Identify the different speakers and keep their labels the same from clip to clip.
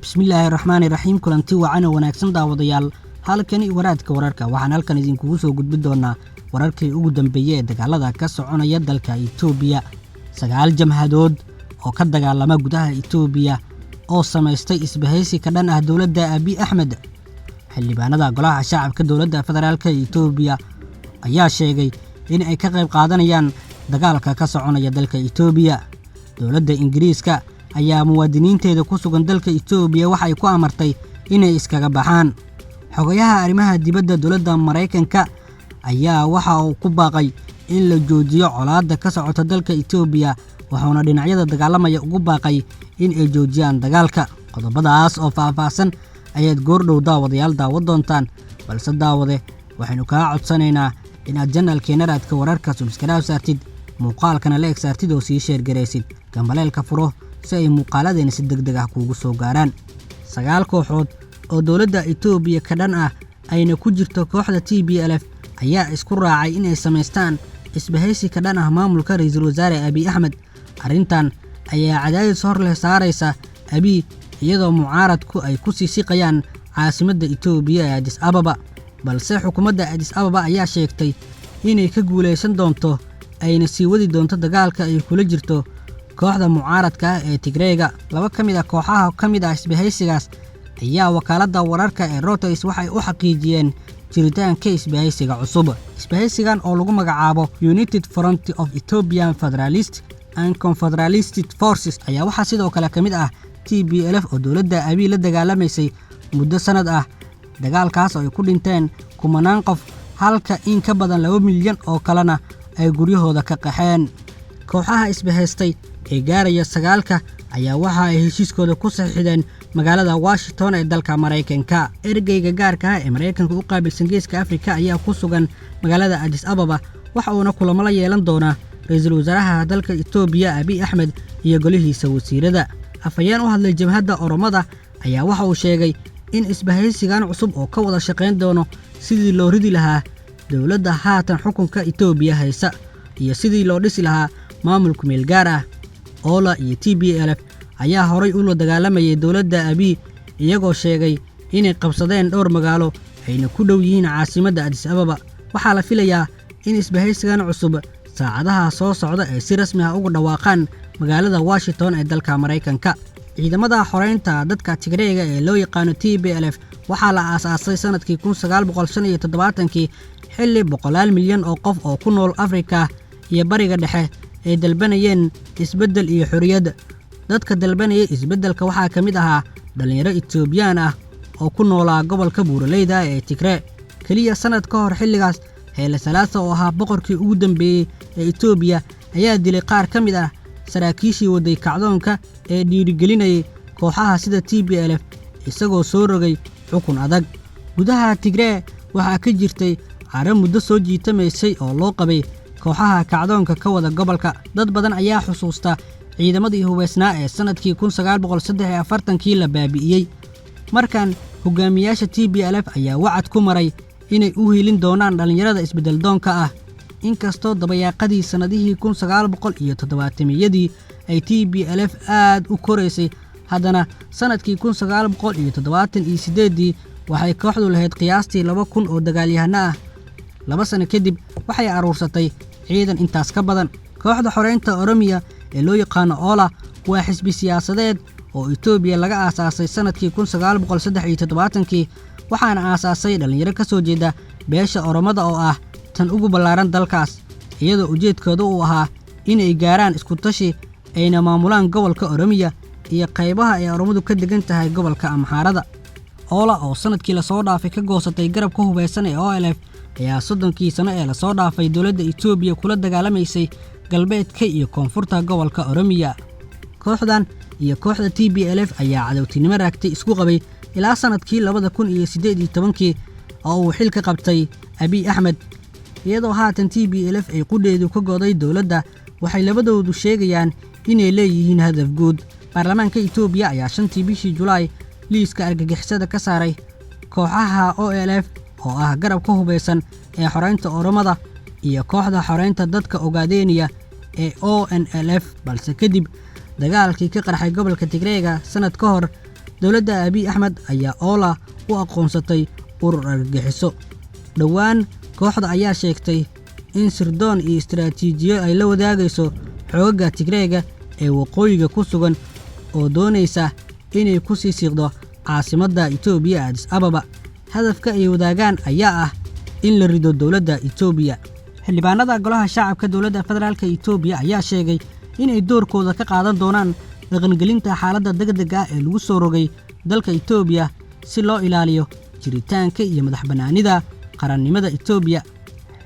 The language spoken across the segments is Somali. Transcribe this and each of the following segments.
Speaker 1: Bismillaahi raxmaani raxiim. Kulanti wacan oo wanaagsan, daawadayaal. Halkani Waraadka Wararka. Waxaan halkan idinkugu soo gudbin doonaa wararkii ugu dambeeyey ee dagaalada ka soconaya dalka Itoobiya. Sagaal jamhadood oo ka dagaalama gudaha Itoobiya oo samaystay isbahaysi ka dhan ah dowladda Abiy Axmed. Xildhibaanada Golaha Shacabka Dowladda Federaalka Itoobiya ayaa sheegay in ay ka qayb qaadanayaan dagaalka ka soconaya dalka Itoobiya. Dowladda Ingiriiska ayaa muwaadiniinteeda ku sugan dalka Itoobiya waxay ku amartay inay iskaga baxaan. Xogayaha arrimaha dibadda dowladda Maraykanka ayaa waxa uu ku baaqay in la joojiyo colaadda ka socota dalka Itoobiya, wuxuuna dhinacyada dagaalamaya ugu baaqay in ay joojiyaan dagaalka. Qodobadaas oo faah-faahsan ayaad goordhow, daawadayaal, daawan doontaan, balse daawade, waxaynu kaa codsanaynaa inaad channelkeena Raadka Wararka subscribe saartid, muuqaalkana like saartid oo sii share garaysid, gambaleelka furo si ay muuqaaladeena si deg deg ah kuugu soo gaaraan. Sagaal kooxood oo dowladda Itoobiya ka dhan ah, ayna ku jirto kooxda TPLF, ayaa isku raacay inay samaystaan isbahaysi ka dhan ah maamulka Ra-iisul Wasaare Abiy Axmed. Arrintan ayaa cadaadis hor leh saaraysa Abiy, iyadoo mucaaradku ay ku sii siqayaan caasimadda Itoobiya ee Adis Ababa. Balse xukuumadda Adis Ababa ayaa sheegtay inay ka guulaysan doonto, ayna sii wadi doonto dagaalka ay kula jirto kooxda mucaaradka ah ee Tigreega. Laba ka mid ah kooxaha ka mid ah isbahaysigaas ayaa wakaaladda wararka ee Reuters waxay u xaqiijiyeen jiritaanka isbahaysiga cusub. Isbahaysigan oo lagu magacaabo United Front of Ethiopian Federalist and Confederalist Forces ayaa waxaa sidoo kale ka mid ah TPLF oo dowladda Abiy la dagaalamaysay muddo sannad ah, dagaalkaas oo ay ku dhinteen kumanaan qof, halka in ka badan 2 milyan oo kalena ay guryahooda ka qaxeen. Kooxaha isbahaystay ee gaaraya sagaalka ayaa waxa ay heshiiskooda ku saxiixdeen magaalada Washington ee dalka Maraykanka. Ergeyga gaarka ah ee Maraykanka u qaabilsan Geeska Afrika ayaa ku sugan magaalada Adis Ababa, waxa uuna kulamo la yeelan doonaa ra-iisul wasaaraha dalka Itoobiya Abiy Axmed iyo golihiisa wasiirada. Afhayeen u hadlay jabhadda Oromada ayaa waxa uu sheegay in isbahaysigan cusub oo ka wada shaqayn doono sidii loo ridi lahaa dowladda haatan xukunka Itoobiya haysa iyo sidii loo dhisi lahaa maamulku meel gaar ah. OLA iyo TPLF ayaa horay ula dagaalamayay dowladda Abiy, iyagoo sheegay inay qabsadeen dhowr magaalo, ayna ku dhow yihiin caasimadda Adis Ababa. Waxaa la filayaa in isbahaysigan cusub saacadaha soo socda ay si rasmi ah uga dhawaaqaan magaalada Washington ee dalka Maraykanka. Ciidamada xoreynta dadka Tigreega ee loo yaqaano TPLF waxaa la aasaasay sannadkii 1975-kii, xilli boqolaal milyan oo qof oo ku nool Afrika iyo Bariga Dhexe ay dalbanayeen isbeddel iyo xorriyad. Dadka dalbanayay isbeddelka waxaa ka mid ahaa dhallinyaro Itoobiyaan ah oo ku noolaa gobolka buuraleyda ee Tigree. Keliya sannad ka hor xilligaas, Xeele Salaasa oo ahaa boqorkii ugu dambeeyey ee Itoobiya ayaa dilay qaar ka mid ah saraakiishii waday kacdoonka ee dhiirigelinayay kooxaha sida TPLF, isagoo soo rogay xukun adag. Gudaha Tigree waxaa ka jirtay caro muddo soo jiitamaysay oo loo qabay kooxaha kacdoonka ka wada gobolka. Dad badan ayaa xusuusta ciidamadii hubaysnaa ee sannadkii 1943-kii la baabi'iyey. Markan hogaamiyaasha TPLF ayaa wacad ku maray inay u hiilin doonaan dhallinyarada isbeddeldoonka ah. Inkastoo dabayaaqadii sannadihii 1970-yadii ay TPLF aad u koraysay, haddana sannadkii 1978-dii waxay kooxdu lahayd qiyaastii 2000 oo dagaalyahano ah. 2 sano kadib waxay aruursatay ciidan intaas ka badan. Kooxda xoreynta Oromiya ee loo yaqaano OLA waa xisbi siyaasadeed oo Itoobiya laga aasaasay sannadkii 1973-kii, waxaana aasaasay dhallinyaro ka soo jeeda beesha Oromada oo ah tan ugu ballaaran dalkaas, iyadoo ujeedkooda uu ahaa inay gaaraan iskutashi ayna maamulaan gobolka Oromiya iyo qaybaha ay Oromadu ka degan tahay gobolka Amxaarada. OLA oo sannadkii lasoo dhaafay ka goosatay garabka hubaysan ee OLF ayaa 30-kii sano ee lasoo dhaafay dowladda Itoobiya kula dagaalamaysay galbeedka iyo koonfurta gobolka Oromiya. Kooxdan iyo kooxda TPLF ayaa cadowtinimo raagtay isku qabay ilaa sannadkii 2018-kii oo uu xil ka qabtay Abiy Axmed. Iyadoo haatan TPLF ay qudheedu ka goday dowladda, waxay labadoodu sheegayaan inay leeyihiin hadaf guud. Baarlamaanka Itoobiya ayaa 5-tii bishii Julaay liiska argagixisada ka saaray kooxaha OLF oo ah garab ka hubaysan ee xoreynta Oromada iyo kooxda xoreynta dadka Ogaadeniya ee ONLF. Balse kadib dagaalkii ka qarxay gobolka Tigreega sannad ka hor. Dowladda Abiy Axmed ayaa Oola u aqoonsatay urur argagixiso. Dhowaan kooxda ayaa sheegtay in sirdoon iyo istaraatiijiyo ay la wadaagayso xoogagga Tigreega ee waqooyiga ku sugan oo doonaysa inay ku sii siiqdo caasimadda Itoobiya, Addis Ababa. Hadafka ay wadaagaan ayaa ah in la rido dowladda Itoobiya. Xildhibaanada golaha shacabka dowladda federaalka Itoobiya ayaa sheegay inay doorkooda ka qaadan doonaan dhaqangelinta xaaladda degdega ah ee lagu soo rogay dalka Itoobiya si loo ilaaliyo jiritaanka iyo madax bannaanida qarannimada Itoobiya.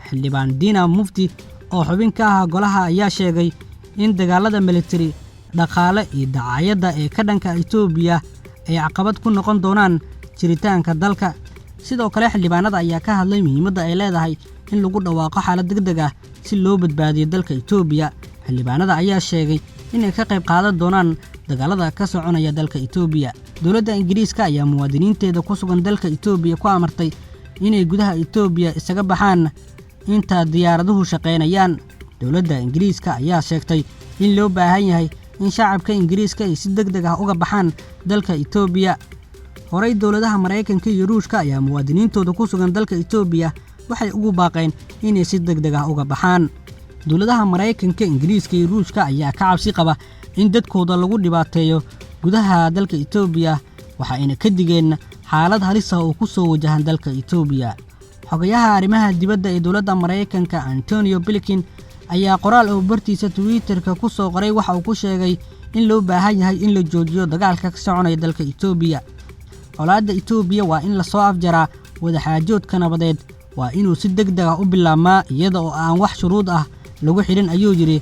Speaker 1: Xildhibaan Diina Mufti oo xubin ka ah golaha ayaa sheegay in dagaalada militari, dhaqaale iyo dacaayadda ee ka dhanka Itoobiya ay caqabad ku noqon doonaan jiritaanka dalka. Sidoo kale xildhibaanada ayaa ka hadlay muhiimadda ay leedahay in lagu dhawaaqo xaalad degdeg ah si loo badbaadiyo dalka Itoobiya. Xildhibaanada ayaa sheegay inay ka qayb qaadan doonaan dagaalada ka soconaya dalka Itoobiya. Dowladda Ingiriiska ayaa muwaadiniinteeda ku sugan dalka Itoobiya ku amartay inay gudaha Itoobiya isaga baxaan inta diyaaraduhu shaqaynayaan. Dowladda Ingiriiska ayaa sheegtay in loo baahan yahay in shacabka Ingiriiska ay si degdeg ah uga baxaan dalka Itoobiya. Horey dowladaha Maraykanka iyo Ruushka ayaa muwaadiniintooda ku sugan dalka Itoobiya waxay ugu baaqeen inay si degdeg ah uga baxaan. Dowladaha Maraykanka, Ingiriiska iyo Ruushka ayaa ka cabsi qaba in dadkooda lagu dhibaateeyo gudaha dalka Itoobiya, waxa ayna ka digeen xaalad halis ah oo ku soo wajahan dalka Itoobiya. Xogayaha arrimaha dibadda ee dowladda Maraykanka Antonio Blinken ayaa qoraal oo bartiisa Twitter-ka ku soo qoray waxa uu ku sheegay in loo baahan yahay in la joojiyo dagaalka ka soconaya dalka Itoobiya. Colaadda Itoobiya waa in lasoo afjaraa, wadaxaajoodka nabadeed waa inuu si degdeg ah u bilaabmaa iyada oo aan wax shuruud ah lagu xidhin, ayuu yidhi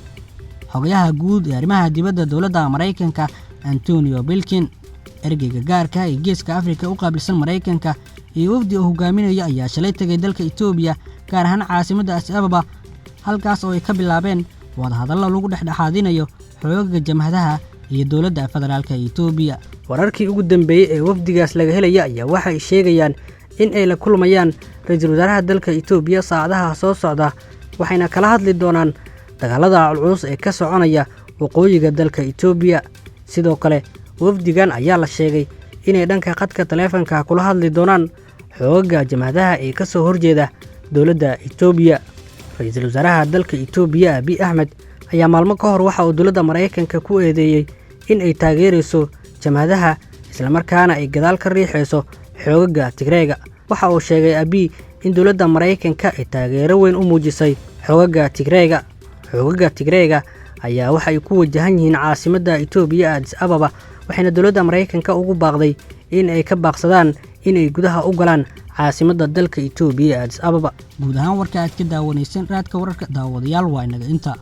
Speaker 1: xogayaha guud ee arrimaha dibadda dowladda Maraykanka Antonio Blinken. Ergeyga gaarka ee Geeska Afrika u qaabilsan Maraykanka iyo wafdi oo hogaaminaya ayaa shalay tegay dalka Itoobiya, gaar ahaan caasimadda Addis Ababa, halkaas oo ay ka bilaabeen wadahadallo lagu dhexdhexaadinayo xoogagga jamhadaha iyo dowladda federaalka Itoobiya. Wararkii ugu dambeeyey ee wafdigaas laga helaya ayaa waxa ay sheegayaan in ay la kulmayaan ra-iisul wasaaraha dalka Itoobiya saacadaha soo socda, waxayna kala hadli doonaan dagaalada culculus ee ka soconaya waqooyiga dalka Itoobiya. Sidoo kale wafdigan ayaa la sheegay inay dhanka khadka taleefanka kula hadli doonaan xoogagga jamhadaha ee ka soo horjeeda dowladda Itoobiya. Ra-iisul wasaaraha dalka Itoobiya Abiy Axmed ayaa maalmo ka hor waxa uu dowladda Maraykanka ku eedeeyey in ay taageerayso jamhadaha, islamarkaana ay gadaal ka riixayso xoogagga Tigreega. Waxa uu sheegay Abiy in dowladda Maraykanka ay taageero weyn u muujisay xoogagga Tigreega. Xoogagga Tigreega ayaa waxa ay ku wajahan yihiin caasimadda Itoobiya, Addis Ababa, waxayna dowladda Maraykanka ugu baaqday in ay ka baaqsadaan in ay gudaha u galaan caasimadda dalka Itoobiya, Addis Ababa. Guud ahaan warka aad ka daawanayseen Raadka Wararka, daawadayaal, waa inaga inta.